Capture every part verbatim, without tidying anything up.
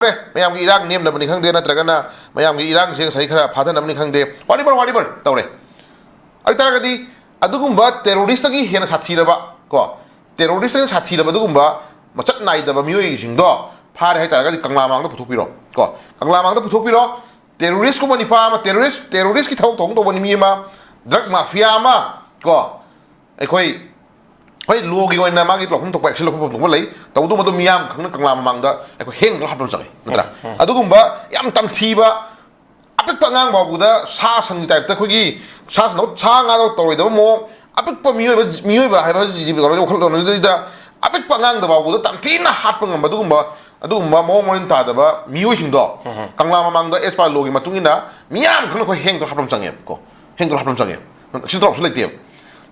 ꯃꯌꯥꯝꯒꯤ ꯏꯔꯥꯡ ꯅꯦꯝꯅꯕꯅꯤ ꯈꯪꯗꯦ, ꯅꯠꯇ꯭ꯔꯒꯅ ꯃꯌꯥꯝꯒꯤ ꯏꯔꯥꯡꯁꯦ ꯉꯁꯥꯏ ꯈꯔ ꯐꯥꯊꯅꯕꯅꯤ ꯈꯪꯗꯦ, whatever, whatever ꯇꯧꯔꯦ꯫ ꯑꯗꯨ ꯑꯣꯏ ꯇꯥꯔꯒꯗꯤ ꯑꯗꯨꯒꯨꯝꯕ terrorist ꯇꯒꯤ ꯍꯦꯟꯅ ꯁꯥꯊꯤꯔꯕ, ꯀꯣ, terrorist ꯇꯒꯤ ꯁꯥꯊꯤꯔꯕ ꯑꯗꯨꯒꯨꯝꯕ ꯃꯆꯠ ꯅꯥꯏꯗꯕ ꯃꯤꯑꯣꯏꯁꯤꯡꯗꯣ ꯐꯥꯔꯦ ꯍꯥꯏ ꯇꯥꯔꯒꯗꯤ ꯀꯪꯂꯥ ꯃꯥꯡꯗ ꯄꯨꯊꯣꯛꯄꯤꯔꯣ, ꯀꯣ, ꯀꯪꯂꯥ ꯃꯥꯡꯗ ꯄꯨꯊꯣꯛꯄꯤꯔꯣ꯫ Terrorist ꯀꯨꯝꯕ ꯅꯤꯄꯥ ꯑꯃ, terrorist, terrorist ꯀꯤ ꯊꯕꯛ ꯊꯧꯔꯝ ꯇꯧꯕ ꯃꯤ ꯑꯃ, drug mafia ꯑꯃ, ꯀꯣ, ꯑꯩꯈꯣꯏ, ꯍꯣꯏ, law ꯒꯤ ꯑꯣꯏꯅ ꯃꯥꯒꯤ ꯂꯧꯐꯝ ꯊꯣꯛꯄ action ꯂꯧꯐꯝ ꯊꯣꯛꯄ ꯂꯩ, ꯇꯧꯕꯇꯕꯨ ꯃꯗꯨ ꯃꯤꯌꯥꯝ ꯈꯪꯅ ꯀꯪꯂꯥ ꯃꯃꯥꯡꯗ ꯑꯩꯈꯣꯏ ꯍꯦꯡꯗ ꯍꯥꯠꯄ ꯑꯃ ꯆꯪꯉꯤ, ꯅꯠꯇ꯭ꯔꯥ? ꯎꯝ, ꯎꯝ꯫ ꯑꯗꯨꯒꯨꯝꯕ ꯌꯥꯝ ꯇꯝꯊꯤꯕ, ꯑꯄꯤꯛꯄ ꯑꯉꯥꯡ ꯐꯥꯎꯕꯗ ꯁꯥ ꯁꯟꯒꯤ type ꯇ ꯑꯩꯈꯣꯏꯒꯤ ꯁꯥ ꯁꯟ, ꯁꯥ ꯉꯥꯗ ꯇꯧꯔꯣꯏꯗꯕ ꯃꯑꯣꯡ, ꯑꯄꯤꯛꯄ ꯃꯤꯑꯣꯏꯕ, ꯃꯤꯑꯣꯏꯕ ꯍꯥꯏꯕ ꯖꯤꯕ ꯋꯥꯈꯜꯂꯣꯟ ꯑꯗꯨꯗꯩꯗ ꯑꯄꯤꯛꯄ ꯑꯉꯥꯡꯗ ꯐꯥꯎꯕꯗ ꯇꯝꯊꯤꯅ ꯍꯥꯠꯄ ꯉꯝꯕ ꯑꯗꯨꯒꯨꯝꯕ, ꯑꯗꯨꯒꯨꯝꯕ ꯃꯑꯣꯡ ꯃꯔꯤꯟ ꯇꯥꯗꯕ ꯃꯤꯑꯣꯏꯁꯤꯡꯗꯣ, ꯎꯝ, ꯎꯝ꯫ ꯀꯪꯂꯥ ꯃꯃꯥꯡꯗ as per law ꯒꯤ ꯃꯇꯨꯡ ꯏꯟꯅ ꯃꯤꯌꯥꯝ ꯈꯪꯅ ꯑꯩꯈꯣꯏ ꯍꯦꯡꯗ ꯍꯥꯠꯄ ꯑꯃ ꯆꯪꯉꯦꯕꯀꯣ, ꯍꯦꯡꯗ ꯍꯥꯠꯄ ꯑꯃ ꯆꯪꯉꯦꯕ꯫ ꯁꯤ ꯇꯧꯔꯛꯁꯨ ꯂꯩꯇꯦꯕ꯫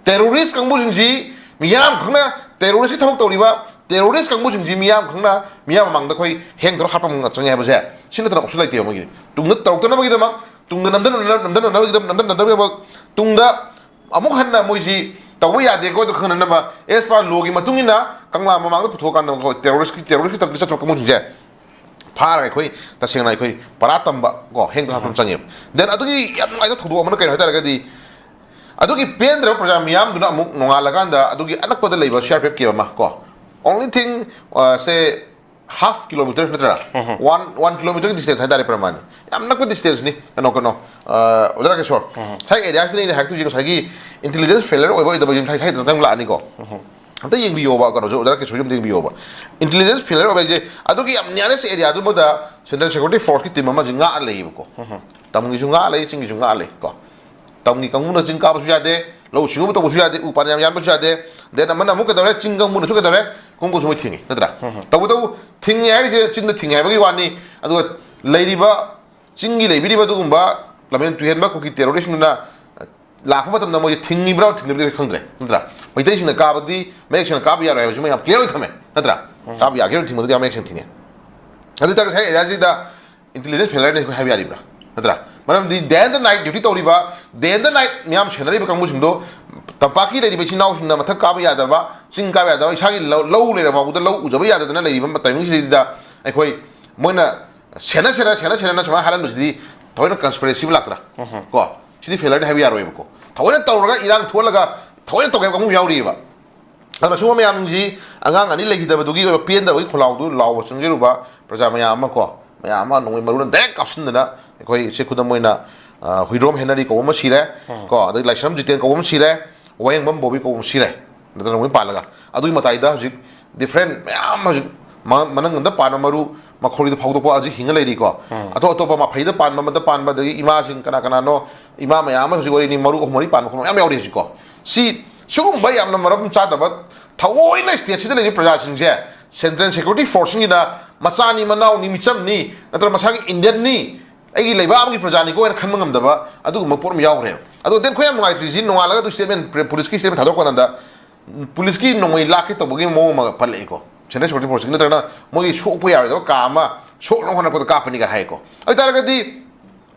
Terrorist ꯀꯥꯡꯕꯨꯁꯤꯡꯁꯤ ꯃꯤꯌꯥꯝ ꯈꯪꯅ, terrorist ꯀꯤ ꯊꯕꯛ ꯇꯧꯔꯤꯕ terrorist ꯀꯥꯡꯕꯨꯁꯤꯡꯁꯤ ꯃꯤꯌꯥꯝ ꯈꯪꯅ, ꯃꯤꯌꯥꯝ ꯃꯃꯥꯡꯗ ꯑꯩꯈꯣꯏ ꯍꯦꯡꯗ ꯍꯥꯠꯄ ꯑꯃ ꯆꯪꯉꯦ ꯍꯥꯏꯕꯁꯦ, ꯁꯤ ꯅꯠꯇꯅ ꯑꯃꯨꯛꯁꯨ ꯂꯩꯇꯦꯕ ꯃꯣꯏꯒꯤꯗꯤ꯫ ꯇꯨꯡꯗ ꯇꯧꯔꯛꯇꯅꯕꯒꯤꯗꯃꯛ, ꯇꯨꯡꯗ ꯅꯝꯊꯅ-, ꯅꯝꯊꯅꯅꯕꯒꯤꯗꯃꯛ, ꯅꯝꯊꯅ-, ꯅꯝꯊꯅꯕꯒꯤꯗꯃꯛ, ꯇꯨꯡꯗ ꯑꯃꯨꯛ ꯍꯟꯅ ꯃꯣꯏꯁꯤ ꯇꯧꯕ ꯌꯥꯗꯦꯀꯣ ꯑꯗꯨ ꯈꯪꯅꯅꯕ as per law ꯒꯤ ꯃꯇꯨꯡ ꯏꯟꯅ ꯀꯪꯂꯥ ꯃꯃꯥꯡꯗ ꯄꯨꯊꯣꯛꯑꯀꯥꯟꯗ ꯑꯩꯈꯣꯏ terrorist ꯀꯤ, terrorist ꯀꯤ ꯇꯔꯞꯇ ꯆꯠꯄ ꯀꯥꯡꯕꯨꯁꯤꯡꯁꯦ ꯐꯥꯔꯒ ꯑꯩꯈꯣꯏ ꯇꯁꯦꯡꯅ ꯑꯩꯈꯣꯏ ꯄꯔꯥ ꯇꯝꯕ ꯀꯣ, ꯍꯦꯡꯗ ꯍꯥꯞꯄ ꯑꯃ ꯆꯪꯉꯦꯕ꯫ Then ꯑꯗꯨꯒꯤ ꯌꯥꯝ ꯅꯨꯡꯉꯥꯏꯇꯕ ꯊꯧꯗꯣꯛ ꯑꯃꯅ ꯀꯩꯅꯣ ꯍꯥꯏ ꯇꯥꯔꯒꯗꯤ, ꯑꯗꯨꯒꯤ ꯄꯦꯟꯗ꯭ꯔꯕ ꯄ꯭ꯔꯖꯥ ꯃꯤꯌꯥꯝꯗꯨꯅ ꯑꯃꯨꯛ ꯅꯣꯡꯉꯥꯜꯂꯀꯥꯟꯗ ꯑꯗꯨꯒꯤ ꯑꯅꯛꯄꯗ ꯂꯩꯕ C R P F camp ꯑꯃ ꯀꯣ, only thing, ꯑ, ꯁꯦ half kilometer ꯅꯠꯇ꯭ꯔꯥ? ꯎꯝ, ꯎꯝ꯫ One, one kilometer ꯒꯤ distance ꯍꯥꯏꯇꯥꯔꯦ ꯄ꯭ꯔꯃꯥꯟꯅꯤ꯫ ꯌꯥꯝ ꯅꯛꯄ distance ꯅꯤ꯫ ꯀꯩꯅꯣ, ꯀꯩꯅꯣ, ꯑ, ꯑꯣꯖꯥ ꯔꯥꯀꯦꯁꯣꯔ, ꯎꯝ, ꯎꯝ꯫ ꯉꯁꯥꯏ area ꯁꯤꯗ ꯑꯩꯅ ꯍꯥꯏꯔꯛꯇꯣꯏꯁꯦ ꯉꯁꯥꯏꯒꯤ intelligence failure ꯑꯣꯏꯕ ꯑꯣꯏꯗꯕ ꯁ꯭ꯋꯥꯏ, ꯁ꯭ꯋꯥꯏꯗ ꯉꯥꯛꯇꯪ ꯂꯥꯛꯑꯅꯤꯀꯣ꯫ ꯎꯝ, ꯎꯝ꯫ ꯑꯝꯇ ꯌꯦꯡꯕꯤꯌꯣꯕ, ꯀꯩꯅꯣꯁꯨ, ꯑꯣꯖꯥ ꯔꯥꯀꯦꯁꯣꯔꯁꯨ ꯑꯝꯇ ꯌꯦꯡꯕꯤꯌꯣꯕ꯫ Intelligence failure ꯑꯣꯏꯕ ꯍꯥꯏꯁꯦ ꯑꯗꯨꯒꯤ ꯌꯥꯝ nearest area ꯑꯗꯨꯃꯗ Central Security Force ꯀꯤ team ꯑꯃꯁꯤ ꯉꯥꯛꯑ ꯂꯩꯌꯦꯕꯀꯣ꯫ ꯎꯝ, ꯎꯝ꯫ ꯇꯝꯒꯤꯁꯨ ꯉꯥꯛꯑ ꯂꯩ, ꯆꯤꯡꯒꯤꯁꯨ ꯉꯥꯛꯑ ꯂꯩ ꯀꯣ꯫ ꯇꯝꯒꯤ ꯀꯥꯡꯕꯨꯅ ꯆꯤꯡ ꯀꯥꯕꯁꯨ ꯌꯥꯗꯦ, ꯂꯧꯎ ꯁꯤꯡꯎꯕ ꯇꯧꯕꯁꯨ ꯌꯥꯗꯦ, ꯎ ꯄꯥꯝꯕꯤ ꯌꯥꯝ ꯌꯥꯟꯕꯁꯨ ꯌꯥꯗꯦ꯫ Then ꯑꯃꯅ ꯑꯃꯨꯛ ꯀꯩꯗꯧꯔꯦ, ꯆꯤꯡ ꯀꯥꯡꯕꯨꯅꯁꯨ ꯀꯩꯗꯧꯔꯦ, ꯀꯨꯝꯕꯁꯨ ꯃꯣꯏ ꯊꯤꯡꯉꯤ, ꯅꯠꯇ꯭ꯔꯥ? ꯎꯝ, ꯎꯝ꯫ ꯇꯧꯕꯇꯕꯨ ꯊꯤꯡꯉꯦ ꯍꯥꯏꯔꯤꯁꯦ ꯆꯤꯡꯗ ꯊꯤꯡꯉꯦ ꯍꯥꯏꯕꯒꯤ ꯋꯥꯅꯤ, ꯑꯗꯨꯒ ꯂꯩꯔꯤꯕ ꯆꯤꯡꯒꯤ ꯂꯩꯕꯤꯔꯤꯕ ꯑꯗꯨꯒꯨꯝꯕ ꯂꯝꯖꯦꯟ ꯇꯨꯍꯦꯟꯕ ꯀꯨꯀꯤ terrorist ꯁꯤꯡꯗꯨꯅ ꯂꯥꯛꯄ ꯃꯇꯝꯗ ꯃꯣꯏꯁꯦ ꯊꯤꯡꯉꯤꯕ꯭ꯔꯥ ꯊꯤꯡꯗꯕꯗꯤ ꯑꯩꯈꯣꯏ ꯈꯪꯗ꯭ꯔꯦ, ꯅꯠꯇ꯭ꯔꯥ? ꯃꯩꯇꯩꯁꯤꯡꯅ ꯀꯥꯕꯗꯤ ꯃꯌꯦꯛ ꯁꯦꯡꯅ ꯀꯥꯕ ꯌꯥꯔꯣꯏ ꯍꯥꯏꯕꯁꯤ ꯃꯣꯏ ꯌꯥꯝ clear ꯑꯣꯏꯅ ꯊꯝꯃꯦ, ꯅꯠꯇ꯭ꯔꯥ? ꯎꯝ꯫ ꯀꯥꯕ ꯌꯥꯒꯦꯔꯥ ꯊꯤꯡꯕꯗꯨꯗꯤ ꯌꯥꯝ ꯃꯌꯦꯛ ꯁꯦꯡꯅ ꯊꯤꯡꯉꯦ꯫ ꯑꯗꯨ ꯑꯣꯏꯇꯥꯔꯒꯗꯤ ꯉꯁꯥꯏ area ꯁꯤꯗ intelligence failure ꯅꯤ ꯑꯩꯈꯣꯏ ꯍꯥꯏꯕ ꯌꯥꯔꯤꯕ꯭ꯔꯥ? ꯅꯠꯇ꯭ꯔꯥ? ꯃꯔꯝꯗꯤ day and night duty ꯇꯧꯔꯤꯕ, day and night ꯃꯤꯌꯥꯝ ꯁꯦꯟꯅꯔꯤꯕ ꯀꯥꯡꯕꯨꯁꯤꯡꯗꯣ, ꯇꯝꯄꯥꯛꯀꯤ ꯂꯩꯔꯤꯕ ꯏꯆꯤꯟ ꯏꯅꯥꯎꯁꯤꯡꯅ ꯃꯊꯛ ꯀꯥꯕ ꯌꯥꯗꯕ, ꯆꯤꯡ ꯀꯥꯕ ꯌꯥꯗꯕ, ꯏꯁꯥꯒꯤ ꯂꯧ, ꯂꯧ ꯂꯩꯔ ꯐꯥꯎꯕꯗ ꯂꯧ ꯎꯖꯕ ꯌꯥꯗꯗꯅ ꯂꯩꯔꯤꯕ timing ꯁꯤꯗꯩꯗ ꯑꯩꯈꯣꯏ ꯃꯣꯏꯅ ꯁꯦꯟꯅ ꯁꯦꯟꯅ ꯁꯦꯟꯅ ꯁꯦꯟꯅꯅ ꯁꯨꯃꯥꯏꯅ ꯍꯥꯏꯍꯟꯕꯁꯤꯗꯤ ꯊꯑꯣꯏꯅ ꯀꯟꯁꯄꯤꯔꯦꯁꯤ ꯑꯃ ꯂꯥꯛꯇ꯭ꯔꯥ? ꯀꯣ, ꯁꯤꯗꯤ ꯐꯦꯂꯔꯅꯤ ꯍꯥꯏꯕ ꯌꯥꯔꯣꯏꯕꯀꯣ꯫ ꯊꯑꯣꯏꯅ ꯇꯧꯔꯒ ꯏꯔꯥꯡ ꯊꯣꯛꯍꯜꯂꯒ ꯊꯑꯣꯏꯅ ꯇꯧꯒꯦ ꯍꯥꯏꯕ ꯀꯥꯡꯕꯨ ꯌꯥꯎꯔꯤꯑꯕ꯫ ꯑꯗꯨꯅ ꯁꯤꯒꯨꯝꯕ ꯃꯌꯥꯝꯁꯤ, ꯑꯉꯥꯡ ꯑꯅꯤ ꯂꯩꯈꯤꯗꯕꯗꯨꯒꯤ ꯑꯣꯏꯕ ꯄꯦꯟꯗꯕꯒꯤ ꯈꯣꯜꯂꯥꯎꯗꯨ ꯂꯥꯎꯕ ꯆꯪꯖꯔꯨꯕ ꯄ꯭ꯔꯖꯥ ꯃꯌꯥꯝ ꯑꯃ ꯀꯣ, ꯃꯌꯥꯝ ꯑꯃ ꯅꯣꯡꯃꯩ ꯃꯔꯨꯅ ꯗꯥꯏꯔꯦꯛ ꯀꯥꯞꯁꯤꯟꯗꯅ, ꯑꯩꯈꯣꯏ ꯁꯤ ꯈꯨꯗꯝ ꯑꯣꯏꯅ, ꯑ, ꯍꯨꯏꯗ꯭ꯔꯣꯝ ꯍꯦꯅꯔꯤ ꯀꯧꯕ ꯑꯃ ꯁꯤꯔꯦ, ꯀꯣ, ꯑꯗꯩ ꯂꯥꯏꯁ꯭ꯔꯝ ꯖꯤꯇꯦꯟ ꯀꯧꯕ ꯑꯃ ꯁꯤꯔꯦ, ꯋꯥꯍꯦꯡꯕꯝ ꯕꯣꯕꯤ ꯀꯧꯕ ꯑꯃ ꯁꯤꯔꯦ, ꯅꯠꯇ꯭ꯔꯒ ꯅꯣꯡꯃꯩ ꯄꯥꯜꯂꯒ꯫ ꯑꯗꯨꯒꯤ ꯃꯇꯥꯏꯗ ꯍꯧꯖꯤꯛ ꯗꯤꯐ꯭ꯔꯦꯟ ꯃꯌꯥꯝ ꯑꯃ ꯍꯧꯖꯤꯛ ꯃ-, ꯃꯅꯪꯒꯟꯗ ꯄꯥꯟꯕ ꯃꯔꯨ, ꯃꯈꯣꯔꯤꯗ ꯐꯥꯎꯗꯣꯛꯄ ꯍꯧꯖꯤꯛ ꯍꯤꯡꯉ ꯂꯩꯔꯤꯀꯣ꯫ ꯑꯇꯣꯞ ꯑꯇꯣꯞꯄ ꯃꯐꯩꯗ ꯄꯥꯟꯕ, ꯑꯃꯗ ꯄꯥꯟꯕ, ꯑꯗꯒꯤ ꯏꯃꯥꯁꯤꯡ ꯀꯅꯥ ꯀꯅꯥꯅꯣ, ꯏꯃꯥ ꯃꯌꯥꯝ ꯑꯃ ꯍꯧꯖꯤꯛ ꯑꯣꯏꯔꯤꯅꯤ, ꯃꯔꯨ ꯑꯍꯨꯝ ꯃꯔꯤ ꯄꯥꯟꯕ ꯈꯣꯠꯄ ꯃꯌꯥꯝ ꯌꯥꯎꯔꯤ ꯍꯧꯖꯤꯛꯀꯣ꯫ ꯁꯤ ꯁꯤꯒꯨꯝꯕ ꯌꯥꯝꯅ ꯃꯔꯝ ꯆꯥꯗꯕ, ꯊꯑꯣꯏꯅ ꯁ꯭ꯇꯦꯠꯁꯤꯗ ꯂꯩꯔꯤꯕ ꯄ꯭ꯔꯖꯥꯁꯤꯡꯁꯦ ꯁꯦꯟꯇ꯭ꯔꯦꯜ ꯁꯦꯀ꯭ꯌꯨꯔꯤꯇꯤ ꯐꯣꯔꯁꯁꯤꯡꯒꯤꯅ ꯃꯆꯥꯅꯤ, ꯃꯅꯥꯎꯅꯤ, ꯃꯤꯆꯝꯅꯤ, ꯅꯠꯇ꯭ꯔꯒ ꯃꯁꯥꯒꯤ ꯏꯟꯗꯤꯌꯟꯅꯤ, ꯑꯩꯒꯤ ꯂꯩꯕꯥꯛ ꯑꯃꯒꯤ ꯄ꯭ꯔꯖꯥꯅꯤꯀꯣ ꯍꯥꯏꯅ ꯈꯟꯕ ꯉꯝꯗꯕ ꯑꯗꯨꯒꯨꯝꯕ ꯄꯣꯠ ꯑꯃ ꯌꯥꯎꯈ꯭ꯔꯦꯕ꯫ ꯑꯗꯣ ꯑꯗꯩ ꯑꯩꯈꯣꯏ ꯌꯥꯝ ꯅꯨꯡꯉꯥꯏꯇ꯭ꯔꯤꯁꯤ, ꯅꯣꯡꯉꯥꯜꯂꯒ ꯑꯗꯨ ꯁ꯭ꯇꯦꯠꯃꯦꯟ, ꯄꯨꯂꯤꯁꯀꯤ ꯁ꯭ꯇꯦꯠꯃꯦꯟ ꯊꯥꯗꯣꯔꯛꯄ ꯀꯥꯟꯗ ꯄꯨꯂꯤꯁꯀꯤ ꯅꯣꯡꯃꯩ ꯂꯥꯛꯀꯦ ꯇꯧꯕꯒꯤ ꯃꯑꯣꯡ ꯑꯃ ꯄꯜꯂꯛꯏꯀꯣ꯫ ꯁꯦꯟꯇ꯭ꯔꯦꯜ ꯁꯦꯀ꯭ꯌꯨꯔꯤꯇꯤ ꯐꯣꯔꯁꯀꯤ ꯅꯠꯇ꯭ꯔꯒꯅ ꯃꯣꯏꯒꯤ ꯁꯣꯛꯄ ꯌꯥꯔꯣꯏꯗꯕ ꯀꯥ ꯑꯃ ꯁꯣꯛꯅꯕ ꯍꯣꯠꯅꯔꯛꯄꯗ ꯀꯥꯞꯄꯅꯤꯒ ꯍꯥꯏꯀꯣ꯫ ꯑꯗꯨ ꯑꯣꯏꯇꯥꯔꯒꯗꯤ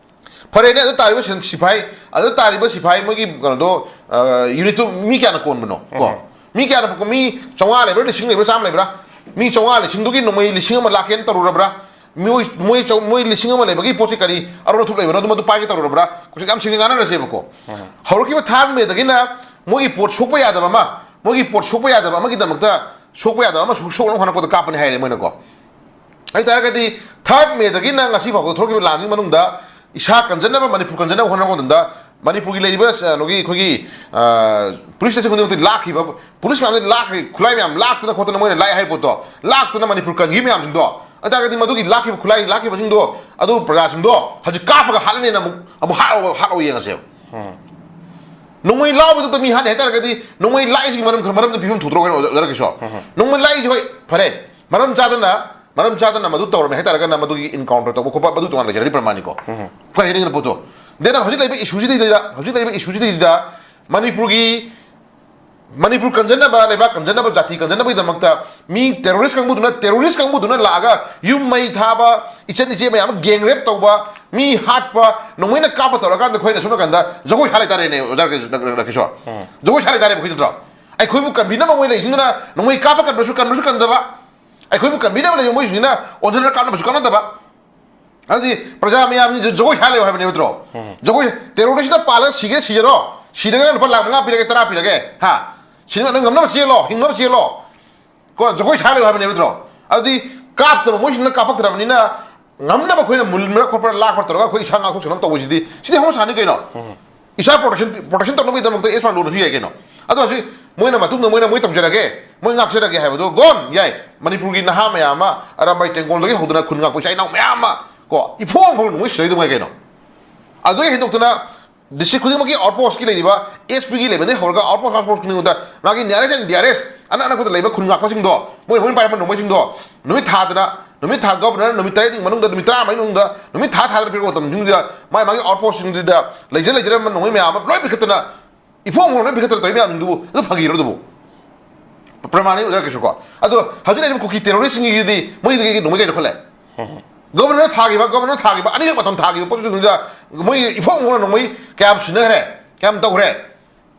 ꯐꯔꯦꯅꯦ, ꯑꯗꯨ ꯇꯥꯔꯤꯕ ꯁꯦꯟ-, ꯁꯤꯐꯥꯏ, ꯑꯗꯨ ꯇꯥꯔꯤꯕ ꯁꯤꯐꯥꯏ ꯃꯣꯏꯒꯤ ꯀꯩꯅꯣꯗꯣ, ꯑ, ꯌꯨꯅꯤꯠꯇꯨ ꯃꯤ ꯀꯌꯥꯅ ꯀꯣꯟꯕꯅꯣ ꯀꯣ? ꯃꯤ ꯀꯌꯥꯅ, ꯃꯤ ꯆꯥꯝꯃꯉꯥ ꯂꯩꯕ꯭ꯔꯥ, ꯂꯤꯁꯤꯡ ꯂꯩꯕ꯭ꯔꯥ, ꯆꯥꯝꯃ ꯂꯩꯕ꯭ꯔꯥ? ꯃꯤ ꯆꯥꯝꯃꯉꯥ ꯂꯤꯁꯤꯡꯗꯨꯒꯤ ꯅꯣꯡꯃꯩ ꯂꯤꯁꯤꯡ ꯑꯃ ꯂꯥꯛꯀꯦꯅ ꯇꯧꯔꯨꯔꯕ꯭ꯔꯥ? ꯃꯤꯑꯣꯏ, ꯃꯣꯏ ꯆꯧ-, ꯃꯣꯏ ꯂꯤꯁꯤꯡ ꯑꯃ ꯂꯩꯕꯒꯤ ꯄꯣꯠꯁꯦ ꯀꯔꯤ ꯑꯔꯣꯟ ꯑꯊꯨꯞ ꯂꯩꯕꯅꯣ? ꯑꯗꯨ ꯃꯗꯨ ꯄꯥꯏꯒꯦ ꯇꯧꯔꯨꯔꯕ꯭ꯔꯥ? ꯀꯣꯏꯁꯟ ꯌꯥꯝ ꯁꯤꯡꯅ ꯉꯥꯡꯅꯔꯁꯦꯕꯀꯣ꯫ ꯍꯧꯔꯛꯈꯤꯕ ꯊꯥꯔꯠ ꯃꯦꯗꯒꯤꯅ ꯃꯣꯏꯒꯤ ꯄꯣꯠ ꯁꯣꯛꯄ ꯌꯥꯗꯕ ꯑꯃ, ꯃꯣꯏꯒꯤ ꯄꯣꯠ ꯁꯣꯛꯄ ꯌꯥꯗꯕ ꯑꯃꯒꯤꯗꯃꯛꯇ ꯁꯣꯛꯄ ꯌꯥꯗꯕ ꯑꯃ ꯁꯣꯛ-, ꯁꯣꯛꯅꯕ ꯍꯣꯠꯅꯔꯛꯄꯗ ꯀꯥꯞꯄꯅꯤ ꯍꯥꯏꯔꯦ ꯃꯣꯏꯅꯀꯣ꯫ ꯑꯗꯨ ꯇꯥꯔꯒꯗꯤ ꯊꯥꯔꯠ ꯃꯦꯗꯒꯤꯅ ꯉꯁꯤ ꯐꯥꯎꯕꯗ ꯊꯣꯛꯂꯛꯈꯤꯕ ꯂꯥꯟꯁꯤꯒꯤ ꯃꯅꯨꯡꯗ ꯏꯁꯥ ꯀꯟꯖꯅꯕ, ꯃꯅꯤꯄꯨꯔ ꯀꯟꯖꯅꯕ ꯍꯣꯠꯅꯕ ꯃꯇꯝꯗ ꯃꯅꯤꯄꯨꯔꯒꯤ ꯂꯩꯔꯤꯕ, ꯑ, ꯀꯩꯅꯣꯒꯤ, ꯑꯩꯈꯣꯏꯒꯤ, ꯑ, ꯄꯨꯂꯤꯁ ꯁ꯭ꯇꯦꯁꯟ ꯈꯨꯗꯤꯡꯃꯛꯇ ꯂꯥꯛꯈꯤꯕ, ꯄꯨꯂꯤꯁ ꯃꯌꯥꯝꯗ ꯂꯥꯛꯈ꯭ꯔꯦ, ꯈꯨꯠꯂꯥꯏ ꯃꯌꯥꯝ ꯂꯥꯛꯇꯅ ꯈꯣꯠꯇꯅ ꯃꯣꯏꯅ ꯂꯥꯛꯑꯦ ꯍꯥꯏꯕ ꯄꯣꯠꯇꯣ, ꯂꯥꯛꯇꯅ ꯃꯅꯤꯄꯨꯔ ꯀꯟꯈꯤꯕ ꯃꯌꯥꯝꯁꯤꯡꯗꯣ, ꯑꯗꯨ ꯇꯥꯔꯒꯗꯤ ꯃꯗꯨꯒꯤ ꯂꯥꯛꯈꯤꯕ ꯈꯨꯠꯂꯥꯏ, ꯂꯥꯛꯈꯤꯕꯁꯤꯡꯗꯣ, ꯑꯗꯨ ꯄ꯭ꯔꯖꯥꯁꯤꯡꯗꯣ ꯍꯧꯖꯤꯛ ꯀꯥꯞꯄꯒ ꯍꯥꯠꯂꯅꯦꯅ ꯑꯃꯨꯛ, ꯑꯃꯨꯛ ꯍꯥꯠꯂꯣ, ꯍꯥꯠꯂꯣ ꯌꯦꯡꯉꯁꯦꯕ꯫ ꯅꯣꯡꯃꯩ ꯂꯥꯛꯄꯗꯨꯗ ꯃꯤ ꯍꯥꯠꯅꯤ ꯍꯥꯏꯇꯥꯔꯒꯗꯤ, ꯅꯣꯡꯃꯩ ꯂꯥꯛꯏꯁꯤꯒꯤ ꯃꯔꯝ, ꯃꯔꯝꯗ ꯄꯤꯐꯝ ꯊꯣꯛꯇ꯭ꯔꯣ ꯀꯩꯅꯣ, ꯑꯣꯖꯥ ꯀꯤꯁꯣꯔ? ꯅꯣꯡꯃꯩ ꯂꯥꯛꯏꯁꯤ, ꯍꯣꯏ, ꯐꯔꯦ, ꯃꯔꯝ ꯆꯥꯗꯅ, ꯃꯔꯝ ꯆꯥꯗꯅ ꯃꯗꯨ ꯇꯧꯔꯝꯃꯦ ꯍꯥꯏꯇꯥꯔꯒꯅ, ꯃꯗꯨꯒꯤ ꯏꯟꯀꯥꯎꯟꯇꯔ ꯇꯧꯕ ꯈꯣꯠꯄ, ꯃꯗꯨ ꯇꯣꯉꯥꯟꯅ ꯂꯩꯖꯔꯗꯤ ꯄ꯭ꯔꯃꯥꯅꯤꯀꯣ꯫ ꯑꯩꯈꯣꯏ ꯍꯥꯏꯅꯤꯡꯉꯤꯕ ꯄꯣꯠꯇꯣ꯫ Then ꯍꯧꯖꯤꯛ ꯂꯩꯕ ꯏꯁꯨꯁꯤꯗꯩꯗ, ꯍꯧꯖꯤꯛ ꯂꯩꯕ ꯏꯁꯨꯁꯤꯗꯩꯗ ꯃꯅꯤꯄꯨꯔꯒꯤ, ꯃꯅꯤꯄꯨꯔ ꯀꯟꯖꯅꯕ, ꯂꯩꯕꯥꯛ ꯀꯟꯖꯅꯕ, ꯖꯥꯇꯤ ꯀꯟꯖꯅꯕꯒꯤꯗꯃꯛꯇ ꯃꯤ ꯇꯦꯔꯣꯔꯤꯁ ꯀꯥꯡꯕꯨꯗꯨꯅ, ꯇꯦꯔꯣꯔꯤꯁ ꯀꯥꯡꯕꯨꯗꯨꯅ ꯂꯥꯛꯑꯒ ꯌꯨꯝ ꯃꯩ ꯊꯥꯕ, ꯏꯆꯟ ꯏꯆꯦ ꯃꯌꯥꯝ ꯑꯃ ꯒꯦꯡ ꯔꯦꯞ ꯇꯧꯕ, ꯃꯤ ꯍꯥꯠꯄ, ꯅꯣꯡꯃꯩꯅ ꯀꯥꯞꯄ ꯇꯧꯔꯀꯥꯟꯗ ꯑꯩꯈꯣꯏꯅ ꯁꯣꯝ ꯅꯥꯀꯟꯗ ꯖꯒꯣꯏ ꯁꯥ ꯂꯩꯇꯥꯔꯦꯅꯦ, ꯑꯣꯖꯥ ꯔꯥꯀꯦꯁ-, ꯔꯥꯀꯦꯁꯣꯔ꯫ ꯖꯒꯣꯏ ꯁꯥ ꯂꯩꯇꯥꯔꯦꯕ ꯑꯩꯈꯣꯏ ꯅꯠꯇ꯭ꯔꯣ? ꯑꯩꯈꯣꯏꯕꯨ ꯀꯟꯕꯤꯅꯕ ꯃꯣꯏ ꯂꯩꯁꯤꯡꯗꯨꯅ ꯅꯣꯡꯃꯩ ꯀꯥꯞꯄ ꯀꯟꯕꯁꯨ, ꯀꯟꯕꯁꯨ ꯀꯟꯗꯕ, ꯑꯩꯈꯣꯏꯕꯨ ꯀꯟꯕꯤꯅꯕ ꯂꯩꯕ ꯃꯣꯏꯁꯤꯡꯁꯤꯅ ꯑꯣꯟꯁꯤꯟꯅ ꯀꯥꯞꯅꯕꯁꯨ ꯀꯥꯞꯅꯗꯕ꯫ ꯑꯗꯨꯗꯤ ꯄ꯭ꯔꯖꯥ ꯃꯌꯥꯝꯁꯤꯁꯨ ꯖꯒꯣꯏ ꯁꯥ ꯂꯩꯌꯣ ꯍꯥꯏꯕꯅꯦ ꯅꯠꯇ꯭ꯔꯣ? ꯖꯒꯣꯏ, ꯇꯦꯔꯣꯔꯤꯁꯅ ꯄꯥꯜꯂꯒ ꯁꯤꯒꯦ ꯁꯤꯖꯔꯣ, ꯁꯤꯔꯒꯅ ꯂꯨꯄꯥ ꯂꯥꯈ ꯃꯉꯥ ꯄꯤꯔꯒꯦ, ꯇꯔꯥ ꯄꯤꯔꯒꯦ, ꯍꯥ? ꯁꯤꯅ ꯅꯪ ꯉꯝꯅꯕ ꯆꯦꯜꯂꯣ, ꯍꯤꯡꯅꯕ ꯆꯦꯜꯂꯣ꯫ ꯀꯣ, ꯖꯒꯣꯏ ꯁꯥ ꯂꯩꯌꯣ ꯍꯥꯏꯕꯅꯦ ꯅꯠꯇ꯭ꯔꯣ? ꯑꯗꯨꯗꯤ ꯀꯥꯞꯇꯕ, ꯃꯣꯏꯁꯤꯡꯅ ꯀꯥꯞꯄꯛꯇ꯭ꯔꯕꯅꯤꯅ ꯉꯝꯅꯕ ꯑꯩꯈꯣꯏꯅ ꯃꯨꯟꯕ꯭ꯔꯥ ꯈꯣꯠꯄ꯭ꯔꯥ ꯂꯥꯛꯄ꯭ꯔꯥ ꯇꯧꯔꯒ ꯑꯩꯈꯣꯏ ꯏꯁꯥ ꯉꯥꯛꯊꯣꯛꯆꯅꯕ ꯇꯧꯕꯁꯤꯗꯤ, ꯁꯤꯗꯤ ꯍꯧꯅ ꯁꯥꯅꯤ ꯀꯩꯅꯣ꯫ ꯏꯁꯥ ꯄ꯭ꯔꯣꯇꯦꯛꯁꯟ, ꯄ꯭ꯔꯣꯇꯦꯛꯁꯟ ꯇꯧꯅꯕꯒꯤꯗꯃꯛꯇ ꯑꯦꯁ ꯄꯥꯟ ꯂꯣꯟꯅꯁꯨ ꯌꯥꯏ ꯀꯩꯅꯣ꯫ ꯑꯗꯣ ꯍꯧꯖꯤꯛ ꯃꯣꯏꯅ ꯃꯇꯨꯡꯗ ꯃꯣꯏꯅ ꯃꯣꯏ ꯇꯧꯖꯔꯒꯦ, ꯃꯣꯏ ꯉꯥꯛꯆꯔꯒꯦ ꯍꯥꯏꯕꯗꯣ ꯒꯣꯟ ꯌꯥꯏ꯫ ꯃꯅꯤꯄꯨꯔꯒꯤ ꯅꯍꯥ ꯃꯌꯥꯝ ꯑꯃ ꯑꯔꯥꯝꯕꯥꯏ ꯇꯦꯡꯒꯣꯜꯗꯒꯤ ꯍꯧꯗꯨꯅ ꯈꯨꯟ ꯉꯥꯛꯄ ꯏꯆꯥ ꯏꯅꯥꯎ ꯃꯌꯥꯝ ꯑꯃ ꯀꯣ, ꯏꯐꯣꯡ ꯐꯣꯡ ꯅꯣꯡꯃꯩ ꯁꯤꯟꯅꯔꯤꯗꯨ ꯉꯥꯏ ꯀꯩꯅꯣ꯫ ꯑꯗꯨꯗꯒꯤ ꯍꯦꯟꯗꯣꯛꯇꯅ ꯗꯤꯁꯇ꯭ꯔꯤꯛ ꯈꯨꯗꯤꯡꯃꯛꯀꯤ ꯑꯥꯎꯠ ꯄꯣꯁꯀꯤ ꯂꯩꯔꯤꯕ ꯑꯦꯁ ꯄꯤꯒꯤ ꯂꯦꯕꯦꯜꯗꯒꯤ ꯍꯧꯔꯒ ꯑꯥꯎꯠ ꯄꯣꯁ, ꯑꯥꯎꯠ ꯄꯣꯁ ꯈꯨꯗꯤꯡꯃꯛꯇ ꯃꯥꯒꯤ ꯅꯤꯌꯔꯦꯁ ꯑꯦꯟ ꯗꯤꯌꯔꯦꯁ ꯑꯅꯛ ꯑꯅꯛꯄꯗ ꯂꯩꯕ ꯈꯨꯟ ꯉꯥꯛꯄꯁꯤꯡꯗꯣ, ꯃꯣꯏ ꯃꯣꯏꯅ ꯄꯥꯏꯔꯛꯄ ꯅꯣꯡꯃꯩꯁꯤꯡꯗꯣ ꯅꯨꯃꯤꯠ ꯊꯥꯗꯅ, ꯅꯨꯃꯤꯠ ꯊꯥ ꯒꯣꯕꯔꯅꯔ ꯅꯨꯃꯤꯠ ꯇꯔꯦꯠꯅꯤ ꯃꯅꯨꯡꯗ, ꯅꯨꯃꯤꯠ ꯊꯥ ꯊꯥꯗꯅ ꯄꯤꯔꯛꯄ ꯃꯇꯝꯁꯤꯡꯗꯨꯗ ꯃꯥꯏ ꯃꯥꯒꯤ ꯑꯥꯎꯠ ꯄꯣꯁꯁꯤꯡꯗꯨꯗ ꯂꯩꯖ ꯂꯩꯖꯔꯝꯕ ꯅꯣꯡꯃꯩ ꯃꯌꯥꯝ ꯑꯃ ꯂꯣꯏ ꯄꯤꯈꯠꯇꯅ, ꯏꯐꯣꯡ ꯐꯣꯡꯅ ꯂꯣꯏ ꯄꯤꯈꯠꯇꯅ ꯇꯧꯔꯤ ꯃꯌꯥꯝꯁꯤꯡꯗꯨꯕꯨ ꯑꯗꯨ ꯐꯥꯒꯤꯔꯣ ꯑꯗꯨꯕꯨ? ꯄ꯭ꯔꯃꯥꯟꯅꯤ ꯑꯣꯖꯥ ꯀꯩꯁꯨ ꯀꯣ꯫ ꯑꯗꯣ ꯍꯧꯖꯤꯛ ꯂꯩꯔꯤꯕ ꯀꯨꯀꯤ ꯇꯦꯔꯣꯔꯤꯁꯁꯤꯡꯒꯤꯗꯤ ꯃꯣꯏꯗꯤ ꯀꯩ ꯅꯣꯡꯃꯩ ꯀꯩꯅꯣ ꯈꯜꯂꯦ? ꯒꯣꯕꯔꯅꯔ ꯊꯥꯈꯤꯕ, ꯒꯣꯕꯔꯅꯔ ꯊꯥꯈꯤꯕ ꯑꯅꯤꯔꯛ ꯃꯇꯝ ꯊꯥꯈꯤꯕ ꯄꯣꯠꯁꯤꯡꯗꯨꯗ ꯃꯣꯏ ꯏꯐꯣꯡ ꯐꯣꯡꯅ ꯅꯣꯡꯃꯩ ꯀꯌꯥꯝ ꯁꯤꯟꯅꯈ꯭ꯔꯦ, ꯀꯌꯥꯝ ꯇꯧꯈ꯭ꯔꯦ?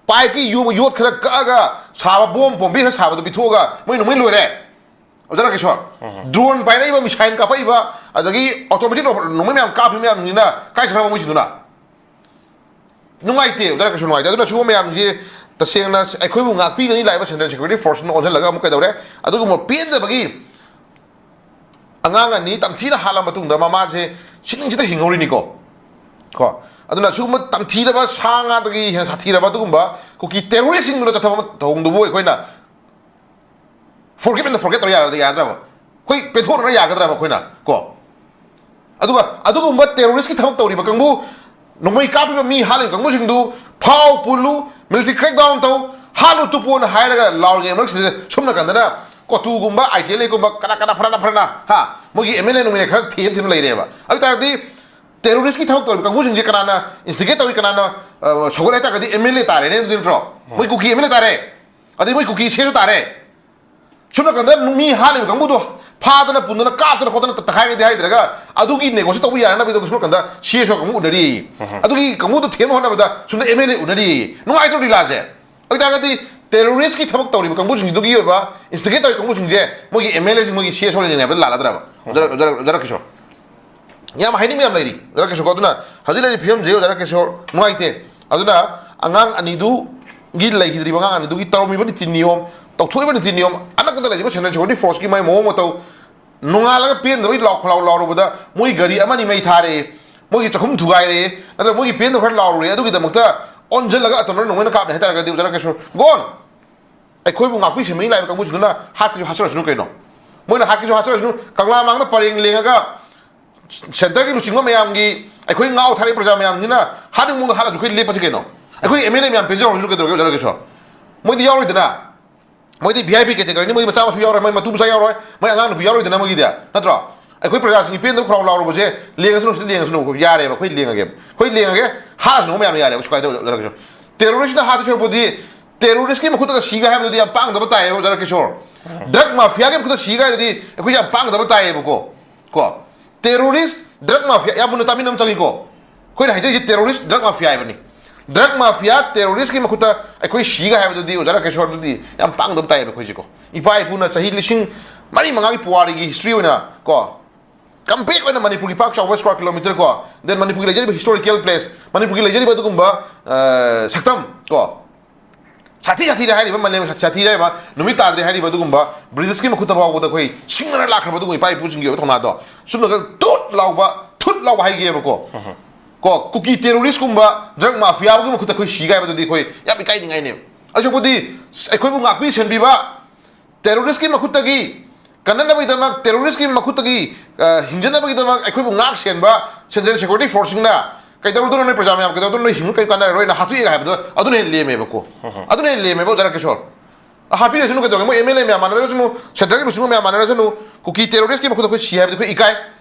ꯄꯥꯏꯞꯀꯤ ꯌꯨ-, ꯌꯣꯠ ꯈꯔ ꯀꯛꯑꯒ ꯁꯥꯕ ꯕꯣꯝ ꯄꯣꯝꯕꯤ ꯈꯔ ꯁꯥꯕꯗꯣ ꯄꯤꯊꯣꯛꯑꯒ ꯃꯣꯏ ꯅꯣꯡꯃꯩ ꯂꯣꯏꯔꯦ꯫ ꯑꯣꯖꯥ ꯔꯥꯀꯦꯁꯣꯔ, ꯗ꯭ꯔꯣꯟ ꯄꯥꯏꯔꯛꯏꯕ, ꯃꯤꯁꯥꯏꯜ ꯀꯥꯞꯄꯛꯏꯕ, ꯑꯗꯒꯤ ꯑꯣꯇꯣꯃꯦꯇꯤꯛ ꯅꯣꯡꯃꯩ ꯃꯌꯥꯝ ꯀꯥꯞꯄꯤ ꯃꯌꯥꯝꯁꯤꯡꯁꯤꯅ ꯀꯥꯏ ꯆꯠꯈ꯭ꯔꯕ ꯃꯣꯏꯁꯤꯡꯗꯨꯅ? ꯅꯨꯡꯉꯥꯏꯇꯦ, ꯑꯣꯖꯥ ꯔꯥꯀꯦꯁꯣꯔ, ꯅꯨꯡꯉꯥꯏꯇꯦ꯫ ꯑꯗꯨꯅ ꯁꯤꯒꯨꯝꯕ ꯃꯌꯥꯝꯁꯤ ꯇꯁꯦꯡꯅ ꯑꯩꯈꯣꯏꯕꯨ ꯉꯥꯛꯄꯤꯒꯅꯤ ꯂꯥꯛꯏꯕ ꯁꯦꯟꯇ꯭ꯔꯦꯜ ꯁꯦꯀ꯭ꯌꯨꯔꯤꯇꯤ ꯐꯣꯔꯁꯅ ꯑꯣꯟꯁꯤꯜꯂꯒ ꯑꯃꯨꯛ ꯀꯩꯗꯧꯔꯦ? ꯑꯗꯨꯒꯨꯝꯕ ꯄꯦꯟꯗꯕꯒꯤ ꯑꯉꯥꯡ ꯑꯅꯤ ꯇꯝꯊꯤꯅ ꯍꯥꯠꯂ ꯃꯇꯨꯡꯗ ꯃꯃꯥꯁꯦ ꯁꯤꯅꯤꯡꯁꯤꯗ ꯍꯤꯡꯍꯧꯔꯤꯅꯤꯀꯣ꯫ ꯀꯣ, ꯑꯗꯨꯅ ꯁꯤꯒꯨꯝꯕ ꯇꯝꯊꯤꯔꯕ ꯁꯥ ꯉꯥꯗꯒꯤ ꯍꯦꯟꯅ ꯁꯥꯊꯤꯔꯕ ꯑꯗꯨꯒꯨꯝꯕ ꯀꯨꯀꯤ ꯇꯦꯔꯣꯔꯤꯁꯁꯤꯡꯗꯨꯅ ꯆꯠꯊꯕ ꯊꯧꯑꯣꯡꯗꯨꯕꯨ ꯑꯩꯈꯣꯏꯅ forgive and forget ꯇꯧꯔ ꯌꯥꯔꯗꯤ ꯌꯥꯗ꯭ꯔꯕ? ꯑꯩꯈꯣꯏ ꯄꯦꯟꯊꯣꯛꯅꯔ ꯌꯥꯒꯗ꯭ꯔꯕ ꯑꯩꯈꯣꯏꯅ? ꯀꯣ, ꯑꯗꯨꯒ ꯑꯗꯨꯒꯨꯝꯕ ꯇꯦꯔꯣꯔꯤꯁꯀꯤ ꯊꯕꯛ ꯇꯧꯔꯤꯕ ꯀꯥꯡꯕꯨ, ꯅꯣꯡꯃꯩ ꯀꯥꯞꯄꯤꯕ ꯃꯤ ꯍꯥꯠꯂꯤꯕ ꯀꯥꯡꯕꯨꯁꯤꯡꯗꯨ ꯐꯥꯎ ꯄꯨꯜꯂꯨ, ꯃꯤꯂꯤꯇꯔꯤ ꯀ꯭ꯔꯦꯛ ꯗꯥꯎꯟ ꯇꯧ, ꯍꯥꯠꯂꯨ ꯇꯨꯞꯄꯣꯅ ꯍꯥꯏꯔꯒ ꯂꯥꯎꯔꯤꯉꯩ ꯃꯔꯛꯁꯤꯗ ꯁꯣꯝ ꯅꯥꯀꯟꯗꯅ ꯀꯣꯇꯨꯒꯨꯝꯕ, ꯑꯥꯏ ꯇꯤ ꯑꯦꯜ ꯑꯦꯒꯨꯝꯕ ꯀꯅꯥ ꯀꯅꯥ ꯐꯔꯅ ꯐꯔꯅ, ꯍꯥ, ꯃꯣꯏꯒꯤ ꯑꯦꯝ ꯑꯦꯜ ꯑꯦ ꯅꯨꯡ ꯑꯦꯜ ꯑꯦ ꯈꯔ ꯊꯦꯝ ꯊꯦꯝꯅ ꯂꯩꯔꯦꯕ꯫ ꯑꯗꯨ ꯑꯣꯏ ꯇꯥꯔꯗꯤ ꯇꯦꯔꯣꯔꯤꯁꯀꯤ ꯊꯕꯛ ꯇꯧꯔꯤꯕ ꯀꯥꯡꯕꯨꯁꯤꯡꯁꯦ ꯀꯅꯥꯅ ꯏꯟꯁꯇꯤꯒꯦꯠ ꯇꯧꯏ, ꯀꯅꯥꯅ, ꯑ, ꯁꯧꯒꯠꯂꯦ ꯍꯥꯏ ꯇꯥꯔꯒꯗꯤ ꯑꯦꯝ ꯑꯦꯜ ꯑꯦ ꯇꯥꯔꯦꯅꯦ, ꯑꯗꯨꯗꯤ ꯅꯠꯇ꯭ꯔꯣ? ꯃꯣꯏ ꯀꯨꯀꯤ ꯑꯦꯝ ꯑꯦꯜ ꯑꯦ ꯇꯥꯔꯦ, ꯑꯗꯩ ꯃꯣꯏ ꯀꯨꯀꯤ ꯁꯦꯁꯨ ꯇꯥꯔꯦ꯫ ꯁꯣꯝ ꯅꯥꯀꯟꯗ ꯃꯤ ꯍꯥꯠꯂꯤꯕ ꯀꯥꯡꯕꯨꯗꯣ ꯐꯥꯗꯅ ꯄꯨꯟꯗꯅ ꯀꯥꯞꯇꯅ ꯈꯣꯠꯇꯅ ꯇ-, ꯇꯈꯥꯏꯒꯗꯤ ꯍꯥꯏꯗ꯭ꯔꯒ ꯑꯗꯨꯒꯤ ꯅꯦꯒꯣꯁꯤꯌꯦꯠ ꯇꯧꯕ ꯌꯥꯅꯅꯕꯒꯤꯗꯃꯛꯇ ꯁꯣꯝ ꯅꯥꯀꯟꯗ ꯁꯤ ꯑꯦꯁ ꯑꯣ ꯀꯥꯡꯕꯨ ꯎꯅꯔꯤ꯫ ꯑꯗꯨꯒꯤ ꯀꯥꯡꯕꯨꯗꯣ ꯊꯦꯝꯅꯕ ꯍꯣꯠꯅꯕꯗ ꯁꯣꯝꯗ ꯑꯦꯝ ꯑꯦꯜ ꯑꯦ ꯎꯅꯔꯤ꯫ ꯅꯨꯡꯉꯥꯏꯇ꯭ꯔꯣ ꯂꯤꯂꯥꯁꯦ? ꯑꯗꯨ ꯑꯣꯏ ꯇꯥꯔꯒꯗꯤ ꯇꯦꯔꯣꯔꯤꯁꯀꯤ ꯊꯕꯛ ꯇꯧꯔꯤꯕ ꯀꯥꯡꯕꯨꯁꯤꯡꯗꯨꯒꯤ ꯑꯣꯏꯕ ꯏꯟꯁꯇꯤꯒꯦꯠ ꯇꯧꯔꯤꯕ ꯀꯥꯡꯕꯨꯁꯤꯡꯁꯦ ꯃꯣꯏꯒꯤ ꯑꯦꯝ ꯑꯦꯜ ꯑꯦꯁꯤꯡ, ꯃꯣꯏꯒꯤ ꯁꯤ ꯑꯦꯁ ꯑꯣ ꯂꯩꯅꯩ ꯍꯥꯏꯕꯗ ꯂꯥꯜꯂꯗ꯭ꯔꯕ? ꯑꯣꯖꯥ, ꯑꯣꯖꯥ, ꯑꯣꯖꯥ ꯔꯥꯀꯦꯁꯣꯔ, ꯌꯥꯝ ꯍꯥꯏꯅꯤꯡꯕ ꯌꯥꯝ ꯂꯩꯔꯤ, ꯑꯣꯖꯥ ꯔꯥꯀꯦꯁꯣꯔꯀꯣ꯫ ꯑꯗꯨꯅ ꯍꯧꯖꯤꯛ ꯂꯩꯔꯤꯕ ꯐꯤꯕꯝꯁꯦ ꯑꯣꯖꯥ ꯔꯥꯀꯦꯁꯣꯔ ꯅꯨꯡꯉꯥꯏꯇꯦ꯫ ꯑꯗꯨꯅ ꯑꯉꯥꯡ ꯑꯅꯤꯗꯨꯒꯤ, ꯂꯩꯈꯤꯗ꯭ꯔꯤꯕ ꯑꯉꯥꯡ ꯑꯅꯤꯗꯨꯒꯤ ꯇꯧꯔꯝꯃꯤꯕ ꯅꯤꯇꯤ ꯅꯤꯌꯣꯝ, ꯇꯧꯊꯣꯛꯏꯕ ꯅꯤꯇꯤ ꯅꯤꯌꯣꯝ, ꯑꯅꯛꯄꯗ ꯂꯩꯔꯤꯕ ꯁꯦꯟꯇ꯭ꯔꯦꯜ ꯁꯦꯀ꯭ꯌꯨꯔꯤꯇꯤ ꯐꯣꯔꯁꯀꯤ ꯃꯥꯏ ꯃꯑꯣꯡ ꯃꯇꯧ, ꯅꯣꯡꯉꯥꯜꯂꯒ ꯄꯦꯟꯗꯕꯒꯤ ꯂꯥꯎ ꯈꯣꯂꯥꯎ ꯂꯥꯎꯔꯨꯕꯗ ꯃꯣꯏꯒꯤ ꯒꯥꯔꯤ ꯑꯃꯅꯤ ꯃꯩ ꯊꯥꯔꯦ, ꯃꯣꯏꯒꯤ ꯆꯥꯛꯈꯨꯝ ꯊꯨꯒꯥꯏꯔꯦ, ꯅꯠꯇ꯭ꯔꯒ ꯃꯣꯏꯒꯤ ꯄꯦꯟꯗꯕ ꯈꯔ ꯂꯥꯎꯔꯨꯔꯦ, ꯑꯗꯨꯒꯤꯗꯃꯛꯇ ꯑꯣꯟꯁꯤꯜꯂꯒ ꯑꯇꯝꯅ ꯅꯣꯡꯃꯩꯅ ꯀꯥꯞꯅꯤ ꯍꯥꯏꯇꯥꯔꯒꯗꯤ ꯑꯣꯖꯥ ꯔꯥꯀꯦꯁꯣꯔ, ꯒꯣꯟ! ꯑꯩꯈꯣꯏꯕꯨ ꯉꯥꯛꯄꯤ ꯁꯦꯟꯕꯤ ꯂꯥꯛꯏꯕ ꯀꯥꯡꯕꯨꯁꯤꯡꯗꯨꯅ ꯍꯥꯠꯀꯦꯁꯨ ꯍꯥꯠꯆꯔꯁꯅꯨ ꯀꯩꯅꯣ꯫ ꯃꯣꯏꯅ ꯍꯥꯠꯀꯦꯁꯨ ꯍꯥꯠꯆꯔꯁꯅꯨ, ꯀꯪꯂꯥ ꯃꯥꯡꯗ ꯄꯔꯦꯡ ꯂꯦꯡꯉꯒ ꯁꯦꯟꯇꯔꯒꯤ ꯂꯨꯆꯤꯡꯕ ꯃꯌꯥꯝꯒꯤ, ꯑꯩꯈꯣꯏ ꯉꯥꯎ ꯊꯥꯔꯛꯏ ꯄ꯭ꯔꯖꯥ ꯃꯌꯥꯝꯁꯤꯅ ꯍꯥꯠꯅꯤꯡꯕ ꯃꯑꯣꯡꯗ ꯍꯥꯠꯂꯁꯨ ꯑꯩꯈꯣꯏ ꯂꯦꯞꯄꯁꯤ ꯀꯩꯅꯣ꯫ ꯑꯩꯈꯣꯏ ꯑꯦꯝ ꯑꯦꯜ ꯑꯦ ꯃꯌꯥꯝ ꯄꯦꯟꯖꯍꯧꯔꯁꯅꯨ ꯀꯩꯗꯧꯔꯒꯦ ꯑꯣꯖꯥ ꯔꯥꯀꯦꯁꯣꯔ? ꯃꯣꯏꯗꯤ ꯌꯥꯎꯔꯣꯏꯗꯅ꯫ ꯃꯣꯏꯗꯤ ꯚꯤ ꯑꯥꯏ ꯄꯤ ꯀꯦꯇꯦꯒꯣꯔꯤꯅꯤ, ꯃꯣꯏ ꯃꯆꯥ ꯃꯁꯨ ꯌꯥꯎꯔꯣꯏ, ꯃꯣꯏ ꯃꯇꯨ ꯃꯆꯥ ꯌꯥꯎꯔꯣꯏ, ꯃꯣꯏ ꯑꯉꯥꯡ ꯅꯨꯄꯤ ꯌꯥꯎꯔꯣꯏꯗꯅ ꯃꯣꯏꯒꯤꯗꯤ, ꯅꯠꯇ꯭ꯔꯣ? ꯑꯩꯈꯣꯏ ꯄ꯭ꯔꯖꯥꯁꯤꯡꯒꯤ ꯄꯦꯟꯗꯕ ꯈꯣꯡꯂꯥꯎ ꯂꯥꯎꯔꯨꯕꯁꯦ ꯂꯦꯡꯉꯁꯅꯨ, ꯁꯤꯗ ꯂꯦꯡꯉꯁꯅꯨ, ꯑꯩꯈꯣꯏ ꯌꯥꯔꯦꯕ, ꯑꯩꯈꯣꯏ ꯂꯦꯡꯉꯒꯦ, ꯑꯩꯈꯣꯏ ꯂꯦꯡꯉꯒꯦ, ꯍꯥꯠꯂꯁꯅꯨ ꯃꯌꯥꯝꯅ ꯌꯥꯔꯦꯕ, ꯀꯩꯁꯨ ꯀꯥꯏꯗꯦ ꯑꯣꯖꯥ ꯔꯥꯀꯦꯁꯣꯔ꯫ ꯇꯦꯔꯣꯔꯤꯁꯅ ꯍꯥꯠꯇꯣꯏ ꯁꯔꯨꯛꯄꯨꯗꯤ ꯇꯦꯔꯣꯔꯤꯁꯀꯤ ꯃꯈꯨꯠꯇꯒ ꯁꯤꯒ ꯍꯥꯏꯕꯗꯨꯗꯤ ꯌꯥꯝ ꯄꯥꯡꯗꯕ ꯇꯥꯏꯌꯦꯕ ꯑꯣꯖꯥ ꯔꯥꯀꯦꯁꯣꯔ꯫ ꯗ꯭ꯔꯒ ꯃꯥꯐꯤꯌꯥꯒꯤ ꯃꯈꯨꯠꯇ ꯁꯤꯒ ꯍꯥꯏꯗꯨꯗꯤ ꯑꯩꯈꯣꯏ ꯌꯥꯝ ꯄꯥꯡꯗꯕ ꯇꯥꯏꯌꯦꯕꯀꯣ꯫ ꯀꯣ, ꯇꯦꯔꯣꯔꯤꯁ, ꯗ꯭ꯔꯒ ꯃꯥꯐꯤꯌꯥ, ꯌꯥꯝ ꯃꯨꯟꯅ ꯇꯥꯃꯤꯟꯅ ꯑꯃ ꯆꯪꯉꯤꯀꯣ꯫ ꯑꯩꯈꯣꯏꯅ ꯍꯥꯏꯖꯔꯤꯁꯦ ꯇꯦꯔꯣꯔꯤꯁ, ꯗ꯭ꯔꯒ ꯃꯥꯐꯤꯌꯥ ꯍꯥꯏꯕꯅꯤ꯫ ꯗ꯭ꯔꯒ ꯃꯥꯐꯤꯌꯥ, ꯇꯦꯔꯣꯔꯤꯁꯀꯤ ꯃꯈꯨꯠꯇ ꯑꯩꯈꯣꯏ ꯁꯤꯒ ꯍꯥꯏꯕꯗꯨꯗꯤ ꯑꯣꯖꯥ ꯔꯥꯀꯦꯁꯣꯔ, ꯑꯗꯨꯗꯤ ꯌꯥꯝ ꯄꯥꯡꯗꯕ ꯇꯥꯏꯌꯦꯕ ꯑꯩꯈꯣꯏꯁꯦꯀꯣ꯫ ꯏꯄꯥ ꯏꯄꯨꯅ ꯆꯍꯤ ꯂꯤꯁꯤꯡ ꯃꯔꯤ ꯃꯉꯥꯒꯤ ꯄꯨꯋꯥꯔꯤꯒꯤ ꯍꯤꯁꯇ꯭ꯔꯤ ꯑꯣꯏꯅ ꯀꯣ, ꯀꯝꯄ꯭ꯂꯤꯠ ꯑꯣꯏꯅ ꯃꯅꯤꯄꯨꯔꯒꯤ ꯄꯥꯛ ꯆꯥꯎꯕ ꯁ꯭ꯀ꯭ꯋꯥꯔ ꯀꯤꯂꯣꯃꯤꯇꯔ ꯀꯣ, ꯗꯦꯟ ꯃꯅꯤꯄꯨꯔꯒꯤ ꯂꯩꯖꯔꯤꯕ ꯍꯤꯁꯇꯣꯔꯤꯀꯦꯜ ꯄ꯭ꯂꯦꯁ, ꯃꯅꯤꯄꯨꯔꯒꯤ ꯂꯩꯖꯔꯤꯕ ꯑꯗꯨꯒꯨꯝꯕ, ꯑ, ꯁꯛꯇꯝ ꯀꯣ, ꯁꯥꯊꯤ ꯁꯥꯊꯤꯔꯦ ꯍꯥꯏꯔꯤꯕ, ꯃꯥꯂꯦꯝ ꯁꯥꯊꯤꯔꯦ ꯍꯥꯏꯔꯤꯕ, ꯅꯨꯃꯤꯠ ꯇꯥꯗ꯭ꯔꯦ ꯍꯥꯏꯔꯤꯕ ꯑꯗꯨꯒꯨꯝꯕ ꯕ꯭ꯔꯤꯇꯤꯁꯀꯤ ꯃꯈꯨꯠꯇ ꯐꯥꯎꯕꯗ ꯑꯩꯈꯣꯏ ꯁꯤꯡꯅꯅ ꯂꯥꯛꯈ꯭ꯔꯕ ꯑꯗꯨꯒꯨꯝꯕ ꯏꯄꯥ ꯏꯄꯨꯁꯤꯡꯒꯤ ꯑꯣꯏꯕ ꯊꯧꯅꯥꯗꯣ ꯁꯨꯝꯅꯒ ꯇꯨꯠ ꯂꯥꯎꯕ, ꯊꯨꯠ ꯂꯥꯎꯕ ꯍꯥꯏꯒꯦꯕꯀꯣ꯫ ꯀꯣ, ꯀꯨꯀꯤ ꯇꯦꯔꯣꯔꯤꯁꯀꯨꯝꯕ, ꯗ꯭ꯔꯒ ꯃꯥꯐꯤꯌꯥꯒꯤ ꯃꯈꯨꯠꯇ ꯑꯩꯈꯣꯏ ꯁꯤꯒꯥꯏꯕꯗꯨꯗꯤ ꯑꯩꯈꯣꯏ ꯌꯥꯝ ꯏꯀꯥꯏꯅꯤꯡꯉꯥꯏꯅꯦꯕ꯫ ꯑꯁꯨꯛꯄꯨꯗꯤ ꯑꯩꯈꯣꯏꯕꯨ ꯉꯥꯛꯄꯤ ꯁꯦꯟꯕꯤꯕ, ꯇꯦꯔꯣꯔꯤꯁꯀꯤ ꯃꯈꯨꯠꯇꯒꯤ ꯀꯟꯅꯅꯕꯒꯤꯗꯃꯛ, ꯇꯦꯔꯣꯔꯤꯁꯀꯤ ꯃꯈꯨꯠꯇꯒꯤ, ꯑ, ꯍꯤꯡꯖꯅꯕꯒꯤꯗꯃꯛ ꯑꯩꯈꯣꯏꯕꯨ ꯉꯥꯛ ꯁꯦꯟꯕ ꯁꯦꯟꯇ꯭ꯔꯦꯜ ꯁꯦꯀ꯭ꯌꯨꯔꯤꯇꯤ ꯐꯣꯔꯁꯁꯤꯡꯅ ꯀꯩꯗꯧꯗꯣꯏꯅꯣ, ꯅꯣꯏ ꯄ꯭ꯔꯖꯥ ꯃꯌꯥꯝ ꯀꯩꯗꯧꯗꯣꯏꯅꯣ, ꯅꯣꯏ ꯍꯤꯡꯉꯨ ꯀꯩ ꯀꯥꯟꯅꯔꯔꯣꯏꯅ ꯍꯥꯠꯇꯣꯛꯑꯦ ꯍꯥꯏꯕꯗꯣ ꯑꯗꯨꯅ ꯍꯦꯟꯅ ꯂꯦꯝꯃꯦꯕꯀꯣ꯫ ꯑꯗꯨꯅ ꯍꯦꯟꯅ ꯂꯦꯝꯃꯦꯕ ꯑꯣꯖꯥ ꯔꯥꯀꯦꯁꯣꯔ꯫ ꯑ, ꯍꯥꯠꯄꯤꯔꯁꯅꯨ ꯀꯩꯗꯧꯔꯒꯦ, ꯃꯣꯏ ꯑꯦꯝ ꯑꯦꯜ ꯑꯦ ꯃꯌꯥꯝ ꯃꯥꯟꯅꯔꯁꯅꯨ, ꯁꯦꯟꯇ꯭ꯔꯦꯜꯒꯤ ꯂꯨꯆꯤꯡꯕ ꯃꯌꯥꯝ ꯃꯥꯟꯅꯔꯁꯅꯨ, ꯀꯨꯀꯤ ꯇꯦꯔꯣꯔꯤꯁꯀꯤ ꯃꯈꯨꯠꯇ ꯑꯩꯈꯣꯏ ꯁꯤ ꯍꯥꯏꯕꯗꯤ ꯑꯩꯈꯣꯏ ꯏꯀꯥꯏ꯫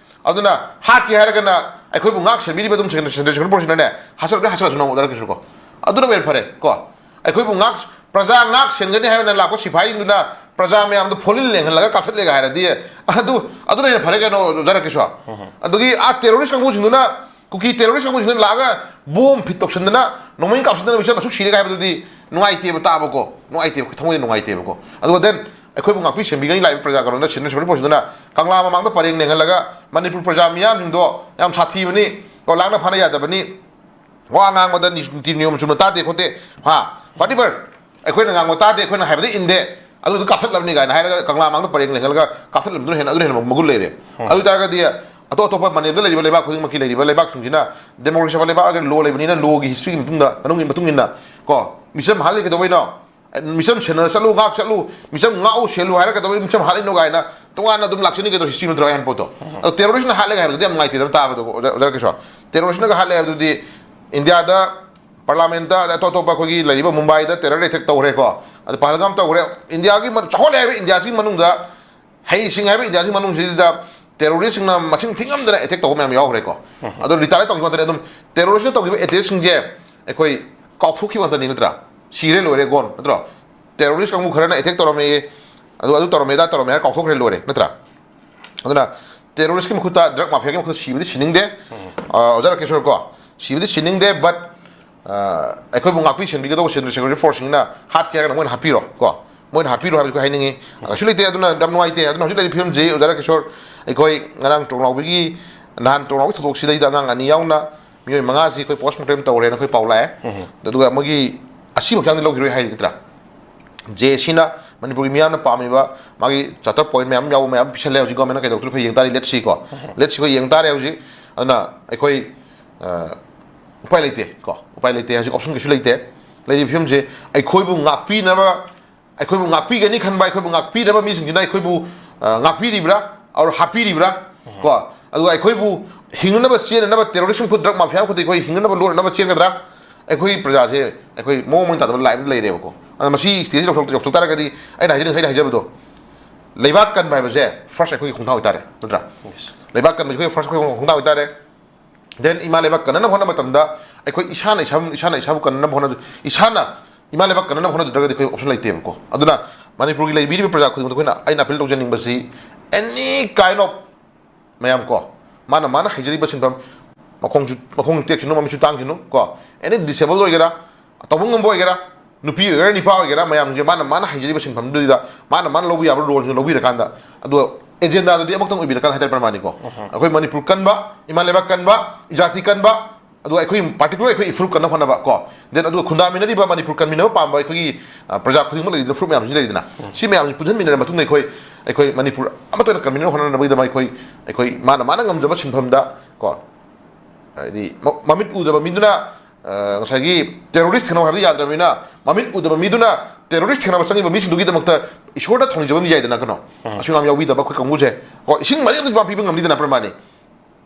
ꯑꯗꯨꯅ ꯍꯥꯠꯀꯦ ꯍꯥꯏꯔꯒꯅ ꯑꯩꯈꯣꯏꯕꯨ ꯉꯥꯛ ꯁꯦꯟꯕꯤꯔꯤꯕ ꯑꯗꯨꯝ ꯁꯦꯟꯇ꯭ꯔꯦꯜ ꯁꯦꯀ꯭ꯌꯨꯔꯤꯇꯤ ꯐꯣꯔꯁꯁꯤꯅꯅꯦ ꯍꯥꯠꯆꯔꯗꯤ ꯍꯥꯠꯆꯔꯁꯅꯨ ꯑꯣꯖꯥ ꯔꯥꯀꯦꯁꯣꯔꯀꯣ꯫ ꯑꯗꯨꯅ ꯍꯦꯟꯅ ꯐꯔꯦ ꯀꯣ꯫ ꯑꯩꯈꯣꯏꯕꯨ ꯉꯥꯛ, ꯄ꯭ꯔꯖꯥ ꯉꯥꯛ ꯁꯦꯟꯒꯅꯤ ꯍꯥꯏꯅ ꯂꯥꯛꯄ ꯁꯤꯐꯥꯏꯁꯤꯡꯗꯨꯅ ꯄ꯭ꯔꯖꯥ ꯃꯌꯥꯝꯗꯨ ꯐꯣꯂꯤꯟ ꯂꯦꯡꯍꯜꯂꯒ ꯀꯥꯞꯊꯠꯂꯦꯒ ꯍꯥꯏꯔꯗꯤ ꯑꯗꯨ, ꯑꯗꯨꯅ ꯍꯦꯟꯅ ꯐꯔꯦ ꯀꯩꯅꯣ ꯑꯣꯖꯥ ꯔꯥꯀꯦꯁꯣꯔ꯫ ꯑꯗꯒꯤ ꯑꯥ ꯇꯦꯔꯣꯔꯤꯁ ꯀꯥꯡꯕꯨꯁꯤꯡꯗꯨꯅ ꯀꯨꯀꯤ ꯇꯦꯔꯣꯔꯤꯁ ꯀꯥꯡꯕꯨꯁꯤꯅ ꯂꯥꯛꯑꯒ ꯕꯣꯝ ꯐꯤꯠ ꯇꯧꯁꯟꯗꯅ, ꯅꯣꯡꯃꯩ ꯀꯥꯞꯁꯟꯗꯅ, ꯃꯤꯆꯝ ꯑꯁꯨꯛ ꯁꯤꯔꯦ ꯍꯥꯏꯕꯗꯨꯗꯤ ꯅꯨꯡꯉꯥꯏꯇꯦꯕ ꯇꯥꯕꯀꯣ, ꯅꯨꯡꯉꯥꯏꯇꯦꯕ, ꯑꯩꯈꯣꯏ ꯊꯃꯣꯏꯗ ꯅꯨꯡꯉꯥꯏꯇꯦꯕꯀꯣ꯫ ꯑꯗꯨꯒ then ꯑꯩꯈꯣꯏꯕꯨ ꯉꯥꯛꯄꯤ ꯁꯦꯟꯕꯤꯒꯅꯤ ꯂꯥꯛꯏꯕ ꯄ꯭ꯔꯖꯥ ꯀꯩꯅꯣꯗ, ꯁꯦꯟꯇ꯭ꯔꯦꯜ ꯁꯦꯀ꯭ꯌꯨꯔꯤꯇꯤ ꯐꯣꯔꯁꯇꯨꯅ ꯀꯪꯂꯥ ꯃꯃꯥꯡꯗ ꯄꯔꯦꯡ ꯂꯦꯡꯍꯜꯂꯒ ꯃꯅꯤꯄꯨꯔ ꯄ꯭ꯔꯖꯥ ꯃꯤꯌꯥꯝꯁꯤꯡꯗꯣ ꯌꯥꯝ ꯁꯥꯊꯤꯕꯅꯤ, ꯀꯣ, ꯂꯥꯛꯅ ꯐꯥꯅ ꯌꯥꯗꯕꯅꯤ, ꯋꯥ ꯉꯥꯡꯕꯗ ꯅꯤ-, ꯅꯤꯇꯤ ꯅꯤꯌꯣꯝ ꯆꯨꯝꯅ ꯇꯥꯗꯦ ꯈꯣꯠꯇꯦ, ꯍꯥ, whatever, ꯑꯩꯈꯣꯏꯅ ꯉꯥꯡꯕ ꯇꯥꯗꯦ, ꯑꯩꯈꯣꯏꯅ ꯍꯥꯏꯕꯗꯤ ꯏꯟꯗꯦ, ꯑꯗꯨꯗꯨ ꯀꯥꯞꯊꯠꯂꯕꯅꯤ ꯀꯥꯏꯅ ꯍꯥꯏꯔꯒ ꯀꯪꯂꯥ ꯃꯥꯡꯗ ꯄꯔꯦꯡ ꯂꯦꯡꯍꯜꯂꯒ ꯀꯥꯞꯊꯠꯂꯕꯗꯨꯅ ꯍꯦꯟꯅ, ꯑꯗꯨꯅ ꯍꯦꯟꯅ ꯃꯒꯨꯟ ꯂꯩꯔꯦ꯫ ꯎꯝ꯫ ꯑꯗꯨ ꯑꯣꯏ ꯇꯥꯔꯒꯗꯤ ꯑꯇꯣꯞ ꯑꯇꯣꯞꯄ ꯃꯥꯂꯦꯝꯗ ꯂꯩꯔꯤꯕ ꯂꯩꯕꯥꯛ ꯈꯨꯗꯤꯡꯃꯛꯀꯤ ꯂꯩꯔꯤꯕ ꯂꯩꯕꯥꯛꯁꯤꯡꯁꯤꯅ democracy ꯆꯠꯄ ꯂꯩꯕꯥꯛ ꯑꯣꯏꯔꯒꯗꯤ law ꯂꯩꯕꯅꯤꯅ, law ꯒꯤ history ꯒꯤ ꯃꯇꯨꯡꯗ, ꯃꯅꯨꯡꯒꯤ ꯃꯇꯨꯡ ꯏꯟꯅ, ꯀꯣ, ꯃꯤꯆꯝ ꯍꯥꯠꯂꯤ ꯀꯩꯗꯧꯕꯩꯅꯣ? ꯃꯤꯆꯝ ꯁꯦꯟꯅꯔ ꯆꯠꯂꯨ, ꯉꯥꯛ ꯆꯠꯂꯨ, ꯃꯤꯆꯝ ꯉꯥꯛꯎ ꯁꯦꯜꯂꯨ ꯍꯥꯏꯔ ꯀꯩꯗꯧꯕꯩ ꯃꯤꯆꯝ ꯍꯥꯠꯂꯤꯅꯣ ꯀꯥꯏꯅ ꯇꯣꯉꯥꯟꯅ ꯑꯗꯨꯝ ꯂꯥꯛꯆꯅꯤ ꯀꯩꯗꯧ, history ꯅꯠꯇ꯭ꯔꯣ ꯑꯍꯦꯟ ꯄꯣꯠꯇꯣ? ꯎꯝ꯫ ꯑꯗꯣ terrorist ꯅ ꯍꯥꯠꯂꯦ ꯍꯥꯏꯕꯗꯨꯗꯤ ꯌꯥꯝ ꯅꯨꯡꯉꯥꯏꯇꯦꯗꯅ ꯇꯥꯕꯗꯣ, ꯑꯣꯖꯥ, ꯑꯣꯖꯥ ꯀꯤꯁꯣꯔ꯫ Terrorist ꯅꯒ ꯍꯥꯠꯂꯦ ꯍꯥꯏꯕꯗꯨꯗꯤ ꯏꯟꯗꯤꯌꯥꯗ parliament ꯇ, ꯑꯗ ꯑꯇꯣꯞ ꯑꯇꯣꯞꯄ ꯑꯩꯈꯣꯏꯒꯤ ꯂꯩꯔꯤꯕ ꯃꯨꯝꯕꯥꯏꯗ terror attack ꯇꯧꯈ꯭ꯔꯦꯀꯣ, ꯑꯗ ꯄꯍꯜꯒꯥꯝ ꯇꯧꯈ꯭ꯔꯦ꯫ ꯏꯟꯗꯤꯌꯥꯒꯤ ꯃ-, ꯆꯥꯎꯈꯠꯂꯦ ꯍꯥꯏꯕ ꯏꯟꯗꯤꯌꯥꯁꯤꯒꯤ ꯃꯅꯨꯡꯗ, ꯍꯩꯁꯤꯡꯉꯦ ꯍꯥꯏꯕ ꯏꯟꯗꯤꯌꯥꯁꯤꯒꯤ ꯃꯅꯨꯡꯁꯤꯗ terrorist ꯁꯤꯡꯅ ꯃꯁꯤꯡ ꯊꯤꯉꯝꯗꯅ attack ꯇꯧꯕ ꯃꯌꯥꯝ ꯌꯥꯎꯈ꯭ꯔꯦꯀꯣ꯫ ꯎꯝ꯫ ꯑꯗꯣ retaliate ꯇꯧꯈꯤꯕ ꯉꯥꯛꯇꯅꯦ꯫ ꯑꯗꯨꯝ terrorist ꯅ ꯇꯧꯈꯤꯕ attack ꯁꯤꯡꯁꯦ ꯑꯩꯈꯣꯏ ꯀꯥꯎꯊꯣꯛꯈꯤꯕ ꯉꯥꯛꯇꯅꯤ ꯅꯠꯇ꯭ꯔꯥ? ꯁꯤꯔꯦ ꯂꯣꯏꯔꯦ gone ꯅꯠꯇ꯭ꯔꯣ? Terrorist ꯀꯥꯡꯕꯨ ꯈꯔꯅ attack ꯇꯧꯔꯝꯃꯦ, ꯑꯗꯨ, ꯑꯗꯨ ꯇꯧꯔꯝꯃꯦ, ꯑꯗꯥ ꯇꯧꯔꯝꯃꯦ ꯍꯥꯏꯔ ꯀꯥꯎꯊꯣꯛꯈ꯭ꯔꯦ ꯂꯣꯏꯔꯦ ꯅꯠꯇ꯭ꯔꯥ? ꯑꯗꯨꯅ terrorist ꯀꯤ ꯃꯈꯨꯠꯇ, drug mafia ꯒꯤ ꯃꯈꯨꯠꯇ ꯁꯤꯕꯗꯤ ꯁꯤꯅꯤꯡꯗꯦ꯫ ꯎꯝ꯫ ꯑ, ꯑꯣꯖꯥ ꯔꯥꯀꯦꯁꯣꯔ ꯀꯣ, ꯁꯤꯕꯗꯤ ꯁꯤꯅꯤꯡꯗꯦ, but, ꯑ, ꯑꯩꯈꯣꯏꯕꯨ ꯉꯥꯛꯄꯤ ꯁꯦꯟꯕꯤꯒꯗꯧꯕ central security force ꯁꯤꯡꯅ ꯍꯥꯠꯀꯦ ꯍꯥꯏꯔꯒꯅ ꯃꯣꯏꯅ ꯍꯥꯠꯄꯤꯔꯣ ꯀꯣ, ꯃꯣꯏꯅ ꯍꯥꯠꯄꯤꯔꯣ ꯍꯥꯏꯕꯁꯨ ꯑꯩꯈꯣꯏ ꯍꯥꯏꯅꯤꯡꯉꯤ꯫ ꯀꯩꯁꯨ ꯂꯩꯇꯦ꯫ ꯑꯗꯨꯅ ꯌꯥꯝ ꯅꯨꯡꯉꯥꯏꯇꯦ꯫ ꯑꯗꯨꯅ ꯍꯧꯖꯤꯛ ꯂꯩꯔꯤꯕ ꯐꯤꯕꯝꯁꯤ, ꯑꯣꯖꯥ ꯔꯥꯀꯦꯁꯣꯔ, ꯑꯩꯈꯣꯏ ꯉꯔꯥꯡ ꯇ꯭ꯔꯣꯡꯂꯥꯎꯕꯤꯒꯤ, ꯅꯍꯥꯟ ꯇ꯭ꯔꯣꯡꯂꯥꯎꯕꯤ ꯊꯧꯗꯣꯛꯁꯤꯗꯩꯗ ꯑꯉꯥꯡ ꯑꯅꯤ ꯌꯥꯎꯅ ꯃꯤꯑꯣꯏ ꯃꯉꯥꯁꯤ ꯑꯩꯈꯣꯏ post mortem ꯇꯧꯔꯦꯅ ꯑꯩꯈꯣꯏ ꯄꯥꯎ ꯂꯥꯛꯑꯦ꯫ ꯎꯝ꯫ ꯑꯗꯨꯒ ꯃꯣꯏꯒꯤ ꯑꯁꯤꯕ ꯍꯛꯆꯥꯡꯗꯤ ꯂꯧꯈꯤꯔꯣꯏ ꯍꯥꯏꯔꯤ ꯅꯠꯇ꯭ꯔꯥ? ꯖꯦ ꯑꯦ ꯁꯤꯅ ꯃꯅꯤꯄꯨꯔꯒꯤ ꯃꯤꯌꯥꯝꯅ ꯄꯥꯝꯃꯤꯕ ꯃꯥꯒꯤ charter point ꯃꯌꯥꯝ ꯌꯥꯎꯕ ꯃꯌꯥꯝ ꯄꯤꯁꯜꯂꯦ꯫ ꯍꯧꯖꯤꯛ government ꯅ ꯀꯩꯗꯧꯗꯣꯏꯅꯣ ꯑꯩꯈꯣꯏ ꯌꯦꯡ ꯇꯥꯔꯦ, let's see ꯀꯣ꯫ ꯎꯝ꯫ Let's see ꯑꯩꯈꯣꯏ ꯌꯦꯡ ꯇꯥꯔꯦ ꯍꯧꯖꯤꯛ꯫ ꯑꯗꯨꯅ ꯑꯩꯈꯣꯏ, ꯑ, ꯎꯄꯥꯏ ꯂꯩꯇꯦ ꯀꯣ, ꯎꯄꯥꯏ ꯂꯩꯇꯦ꯫ ꯍꯧꯖꯤꯛ option ꯀꯩꯁꯨ ꯂꯩꯇꯦ꯫ ꯂꯩꯔꯤꯕ ꯐꯤꯕꯝꯁꯦ ꯑꯩꯈꯣꯏꯕꯨ ꯉꯥꯛꯄꯤꯅꯕ, ꯑꯩꯈꯣꯏꯕꯨ ꯉꯥꯛꯄꯤꯒꯅꯤ ꯈꯟꯕ, ꯑꯩꯈꯣꯏꯕꯨ ꯉꯥꯛꯄꯤꯅꯕ ꯃꯤꯁꯤꯡꯁꯤꯅ ꯑꯩꯈꯣꯏꯕꯨ, ꯑ, ꯉꯥꯛꯄꯤꯔꯤꯕ꯭ꯔꯥ, or ꯍꯥꯠꯄꯤꯔꯤꯕ꯭ꯔꯥ? ꯎꯝ꯫ ꯀꯣ, ꯑꯗꯨꯒ ꯑꯩꯈꯣꯏꯕꯨ ꯍꯤꯡꯅꯅꯕ ꯆꯦꯟꯅꯅꯕ terrorist ꯈꯨꯠ, drug mafia ꯈꯨꯠꯇ ꯑꯩꯈꯣꯏ ꯍꯤꯡꯅꯅꯕ ꯂꯣꯠꯅꯅꯕ ꯆꯦꯟꯒꯗ꯭ꯔꯥ? ꯑꯩꯈꯣꯏ ꯄ꯭ꯔꯖꯥꯁꯦ ꯑꯩꯈꯣꯏ ꯃꯑꯣꯡ ꯃꯔꯤꯟ ꯇꯥꯗꯕ line ꯑꯃ ꯂꯩꯔꯦꯕꯀꯣ꯫ ꯑꯗꯨꯅ ꯃꯁꯤ stage ꯌꯧꯊꯣꯛ-, ꯌꯧꯊꯣꯛ ꯇꯥꯔꯒꯗꯤ ꯑꯩꯅ ꯍꯥꯏꯖꯅꯤꯡ-, ꯑꯩꯅ ꯍꯥꯏꯖꯕꯗꯣ, ꯂꯩꯕꯥꯛ ꯀꯟꯕ ꯍꯥꯏꯕꯁꯦ first ꯑꯩꯈꯣꯏꯒꯤ ꯈꯣꯡꯊꯥꯡ ꯑꯣꯏꯇꯥꯔꯦ, ꯅꯠꯇ꯭ꯔꯥ? Yes. ꯂꯩꯕꯥꯛ ꯀꯟꯕꯁꯦ ꯑꯩꯈꯣꯏ first ꯑꯩꯈꯣꯏ ꯈꯣꯡꯊꯥꯡ ꯑꯣꯏꯇꯥꯔꯦ꯫ Then ꯏꯃꯥ ꯂꯩꯕꯥꯛ ꯀꯟꯅꯅꯕ ꯍꯣꯠꯅꯕ ꯃꯇꯝꯗ ꯑꯩꯈꯣꯏ ꯏꯁꯥꯅ ꯏꯁꯥꯕꯨ, ꯏꯁꯥꯅ ꯏꯁꯥꯕꯨ ꯀꯟꯅꯅꯕ ꯍꯣꯠꯅꯖ-, ꯏꯁꯥꯅ ꯏꯃꯥ ꯂꯩꯕꯥꯛ ꯀꯟꯅꯅꯕ ꯍꯣꯠꯅꯖꯗ꯭ꯔꯒꯗꯤ ꯑꯩꯈꯣꯏ option ꯂꯩꯇꯦꯕꯀꯣ꯫ ꯑꯗꯨꯅ ꯃꯅꯤꯄꯨꯔꯒꯤ ꯂꯩꯕꯤꯔꯤꯕ ꯄ꯭ꯔꯖꯥ ꯈꯨꯗꯤꯡꯃꯛꯇ ꯑꯩꯈꯣꯏꯅ, ꯑꯩꯅ appeal ꯇꯧꯖꯅꯤꯡꯕꯁꯤ, any kind of ꯃꯌꯥꯝ ꯀꯣ, ꯃꯥꯅ, ꯃꯥꯅ ꯍꯩꯖꯔꯤꯕ ꯁꯤꯟꯐꯝ, ꯃꯈꯣꯡꯁꯨ ꯃꯈꯣꯡꯁꯨ ꯇꯦꯛꯁꯅꯨ, ꯃꯃꯤꯠꯁꯨ ꯇꯥꯡꯁꯅꯨ ꯀꯣ꯫ ꯑꯦꯅꯤ ꯗꯤꯁꯦꯕꯜ ꯑꯣꯏꯒꯦꯔꯥ, ꯇꯧꯕ ꯉꯝꯕ ꯑꯣꯏꯒꯦꯔꯥ, ꯅꯨꯄꯤ ꯑꯣꯏꯒꯦꯔꯥ ꯅꯤꯄꯥ ꯑꯣꯏꯒꯦꯔꯥ, ꯃꯌꯥꯝꯁꯦ ꯃꯥꯅ ꯃꯥꯅ ꯍꯩꯖꯔꯤꯕ ꯁꯤꯟꯐꯝꯗꯨꯗ ꯃꯥꯅ ꯃꯥꯅ ꯂꯧꯕ ꯌꯥꯕ ꯔꯣꯜꯁꯤꯡꯗꯣ ꯂꯧꯕꯤꯔꯀꯥꯟꯗ, ꯑꯗꯨꯒ ꯑꯦꯖꯦꯟꯗꯥꯗꯨꯗꯤ ꯑꯃꯈꯛꯇꯪ ꯑꯣꯏꯕꯤꯔꯀꯥꯟꯗ ꯍꯥꯏꯇꯥꯔꯦ ꯄ꯭ꯔꯃꯥꯅꯤꯀꯣ꯫ ꯑꯩꯈꯣꯏ ꯃꯅꯤꯄꯨꯔ ꯀꯟꯕ, ꯏꯃꯥ ꯂꯩꯕꯥꯛ ꯀꯟꯕ, ꯏꯖꯥꯇꯤ ꯀꯟꯕ, ꯑꯗꯨꯒ ꯑꯩꯈꯣꯏ ꯄꯥꯔꯇꯤꯀꯨꯂꯔ ꯑꯩꯈꯣꯏ ꯏꯐꯨꯔꯨꯞ ꯀꯟꯅ ꯍꯣꯠꯅꯕ ꯀꯣ꯫ ꯗꯦꯟ ꯑꯗꯨꯒ ꯈꯨꯟꯗꯥꯃꯤꯟꯅꯔꯤꯕ ꯃꯅꯤꯄꯨꯔ ꯀꯟꯃꯤꯟꯅꯕ ꯄꯥꯝꯕ ꯑꯩꯈꯣꯏꯒꯤ ꯑ, ꯄ꯭ꯔꯖꯥ ꯈꯨꯗꯤꯡꯃꯛ ꯂꯩꯔꯤꯗꯅ, ꯐꯨꯔꯨꯞ ꯃꯌꯥꯝꯁꯤ ꯂꯩꯔꯤꯗꯅ, ꯁꯤ ꯃꯌꯥꯝꯁꯤ ꯄꯨꯟꯁꯤꯟꯃꯤꯟꯅꯔ ꯃꯇꯨꯡꯗ ꯑꯩꯈꯣꯏ ꯑꯩꯈꯣꯏ ꯃꯅꯤꯄꯨꯔ ꯑꯃꯠꯇ ꯑꯣꯏꯅ ꯀꯟꯃꯤꯟꯅꯅ ꯍꯣꯠꯅꯅꯕꯒꯤꯗꯃꯛ ꯑꯩꯈꯣꯏ ꯑꯩꯈꯣꯏ ꯃꯥꯅ ꯃꯥꯅ ꯉꯝꯖꯕ ꯁꯤꯟꯐꯝꯗ ꯀꯣ, ꯍꯥꯏꯗꯤ ꯃ- ꯃꯃꯤꯠ ꯎꯗꯕ ꯃꯤꯗꯨꯅ ꯑ, ꯉꯁꯥꯏꯒꯤ ꯇꯦꯔꯣꯔꯤꯁ ꯊꯦꯡꯅꯧ ꯍꯥꯏꯕꯗꯤ ꯌꯥꯗ꯭ꯔꯕꯅꯤꯅ, ꯃꯃꯤꯠ ꯎꯗꯕ ꯃꯤꯗꯨꯅ ꯇꯦꯔꯣꯔꯤꯁ ꯊꯦꯡꯅꯕ ꯆꯪꯉꯤꯕ ꯃꯤꯁꯤꯡꯗꯨꯒꯤꯗꯃꯛꯇ ꯏꯁꯣꯔꯗ ꯊꯧꯅꯤꯖꯕ ꯑꯃ ꯌꯥꯏꯗꯅ ꯀꯩꯅꯣ꯫ ꯑꯁꯨꯛ ꯌꯥꯝ ꯌꯥꯎꯕꯤꯗꯕ ꯑꯩꯈꯣꯏ ꯀꯥꯡꯕꯨꯁꯦ ꯀꯣ, ꯏꯁꯤꯡ ꯃꯔꯤꯛ ꯑꯃ ꯄꯤꯕ ꯉꯝꯅꯤꯗꯅ ꯄ꯭ꯔꯃꯥꯅꯤ꯫